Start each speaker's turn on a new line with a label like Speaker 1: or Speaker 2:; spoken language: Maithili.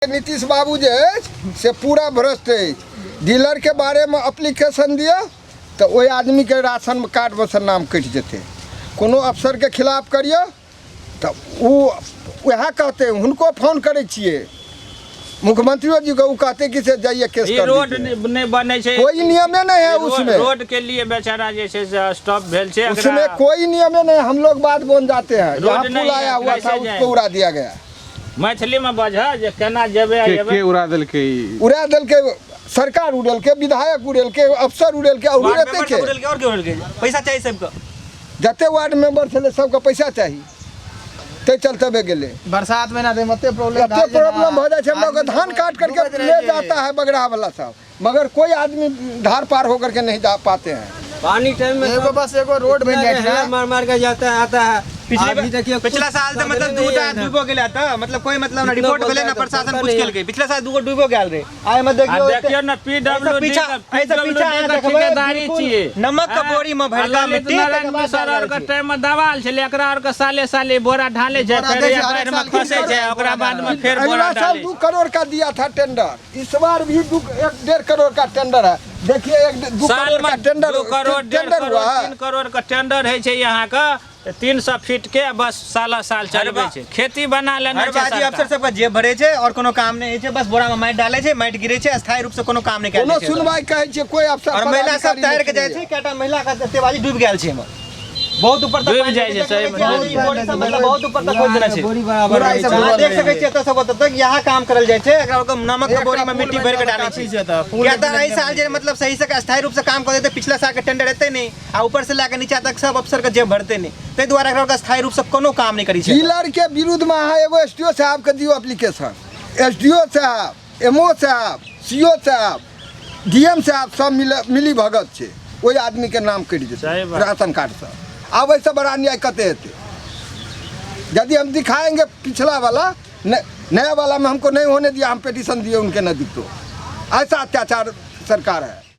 Speaker 1: नीतीश बाबू जे अछि से पूरा भ्रष्ट अछि। डीलरके बारेमे अप्लीकेशन दिअ तऽ ओहि आदमीके राशन कार्डमे सँ नाम कटि जेतै। कोनो अफसरके खिलाफ करियौ तऽ ओ वएह कहतै। हुनको फोन करै छियै मुख्यमंत्रियों जी को, वो कहते कि से जाइए केस
Speaker 2: ई
Speaker 1: कर
Speaker 2: रोड
Speaker 1: दीजिए।
Speaker 2: नहि बनै छै।
Speaker 1: कोई नियमे नहीं है उसमें।
Speaker 2: रोड के लिए बेचारा जे छै से स्टॉप भेल छै एकरा।
Speaker 1: उसमें कोई नियमे नहीं। हम लोग बात बन जाते हैं।
Speaker 2: रोड
Speaker 1: यहाँ पुल
Speaker 2: नहीं है,
Speaker 1: आया हुआ था,
Speaker 2: कैसे जाए?
Speaker 1: उसको उड़ा दिया गया।
Speaker 2: मैथिलीमे बजह जे केना जेबै आ
Speaker 3: के
Speaker 2: एबै।
Speaker 3: के उड़ा देलकै ई?
Speaker 1: उड़ा देलकै सरकार, उड़ेलकै विधायक, उड़ेलकै अफसर, उड़ेलकै और
Speaker 4: वार्ड
Speaker 1: उड़ेतै
Speaker 4: मेंबर
Speaker 1: के
Speaker 4: सब उड़ेलकै और के उड़ेलकै? पैसा चाही सबके।
Speaker 1: जते वार्ड मेंबर छलै सबके पैसा चाही, ताहि चलते भे गेलै।
Speaker 5: बरसात में ना दे मते प्रॉब्लम।
Speaker 1: एते प्रॉब्लम हो जाइ छै। हम लोग के धान काट करके ले जाता है बगड़ा वाला सब, मगर कोई आदमी धार पार होकर के नहीं जा पाते हैं।
Speaker 6: पानी टाइम में
Speaker 5: एगो बस एगो रोड बन जाइ छै।
Speaker 6: मार मार के जाता है, आता है।
Speaker 4: पिछले
Speaker 6: अभी देखिए कुछ
Speaker 4: पिछला साल तऽ मतलब
Speaker 6: साधने नहीं
Speaker 4: दूटा
Speaker 6: है इधर।
Speaker 4: डूबो गेलै तऽ मतलब कोई मतलब ना
Speaker 6: इतना
Speaker 4: रिपोर्ट
Speaker 6: बोलता
Speaker 4: भेलै
Speaker 6: है
Speaker 4: ना
Speaker 6: तो
Speaker 4: प्रशासन
Speaker 6: पता
Speaker 4: कुछ
Speaker 6: नहीं है।
Speaker 4: केलकै। पिछला साल दूगो डूबो गेल रहे। आइ मे
Speaker 2: आ
Speaker 4: देखियौ
Speaker 2: देखियौ ने पीडब्ल्यूडी
Speaker 4: पीछा एहिसँ पीछा अहाँ देखबै
Speaker 2: ठेकेदारी
Speaker 4: बिल्कुल
Speaker 2: छियै।
Speaker 4: नमक के बोरी मे भरि कऽ
Speaker 2: ललित
Speaker 4: मिट्टी
Speaker 2: नारायण
Speaker 4: तकर बाद
Speaker 2: मिश्र
Speaker 4: डालल
Speaker 2: आर के
Speaker 4: छै।
Speaker 2: टाइम मे दबाल छलै। एकरा आर के साले साले बोरा ढाले छै,
Speaker 5: बोरा
Speaker 2: फेर
Speaker 5: दै छै,
Speaker 2: बाढ़ि
Speaker 5: हरेक
Speaker 2: मे
Speaker 5: साल
Speaker 2: खसै छै, ओकरा बाद मे फेर बोरा
Speaker 1: अगला साल
Speaker 2: डालै
Speaker 1: 2
Speaker 2: छै।
Speaker 1: करोड़ का दिया था टेंडर, इस बार भी दू एक डेढ़ करोड़ का टेंडर है। देखिए, एक 2
Speaker 2: साल
Speaker 1: करोड़
Speaker 2: मे
Speaker 1: का टेंडर
Speaker 2: 2 करोड़, 1.5
Speaker 1: टेंडर
Speaker 2: करोड़,
Speaker 1: हुआ है।
Speaker 2: 3 करोड़ के टेंडर होइ छै अहाँके, 300 फीट के बस साला साल चलबै छै। खेती बना लेने
Speaker 4: हर
Speaker 2: छै
Speaker 4: बाजी अफसर
Speaker 2: सरकार।
Speaker 4: सबके जेब भरे छै और कोनो काम नहि होइ छै। बस बोरा मे माटि डालै छै, माटि गिरै छै, स्थायी रूप से कोनो काम नहि कयल
Speaker 1: कोनो
Speaker 4: जाइ छै।
Speaker 1: सुनवाई कहै छै कोई अफसर
Speaker 4: और महिला सब
Speaker 1: पदाधिकारी
Speaker 4: तैर
Speaker 1: नहि
Speaker 4: के जाइ छै।
Speaker 1: सुनैया।
Speaker 4: कएटा महिला के एते बाजी डूबि गेल छै एहिमे। बहुत ऊपर तक
Speaker 2: डूबि
Speaker 4: पानि
Speaker 2: जाइ छै, सही मे।
Speaker 4: देखै छियै, बोरी सब मतलब बहुत ऊपर तक खोदि देने छै।
Speaker 6: बोरी बराबर
Speaker 5: पूरा
Speaker 6: रहै
Speaker 5: ई सब
Speaker 6: छै।
Speaker 4: अहाँ
Speaker 5: डूबल
Speaker 4: देख
Speaker 5: रहै
Speaker 4: सकै छियै एतऽ सब ओतऽ तक यहाँ काम करल जाइ छै। एकरा ओकर नमक के बोरी मे मिट्टी भरि के डालै छै। किया तऽ एहि साल जे मतलब सही से स्थायी रूप से काम कऽ देतै, पिछला साल के टेंडर एतै नहि आ ऊपर से लए कऽ नीचा तक सब अफसर के जेब भरतै नहि, ताहि दुआरे एकरा ओकर स्थायी रूप से कोनो काम नहि करै छै।
Speaker 1: डीलर के विरुद्ध में अहाँ एगो एस डी ओ साहब के दियौ एप्लीकेशन। एस डी ओ साहब, एम ओ साहब, सी ओ साहब, डी एम साहब सब मिल मिली भगत छै, ओहि आदमी के नाम कटि जेतै
Speaker 2: सही बात।
Speaker 1: राशन कार्ड से। आब एहिसँ बड़ा अन्याय कते हेतै? यदि हम दिखाएंगे पिछला वाला, नया वाला में हमको नहीं होने दिया, हम पिटीशन दिए उनके नजदीक, तो ऐसा अत्याचार सरकार है।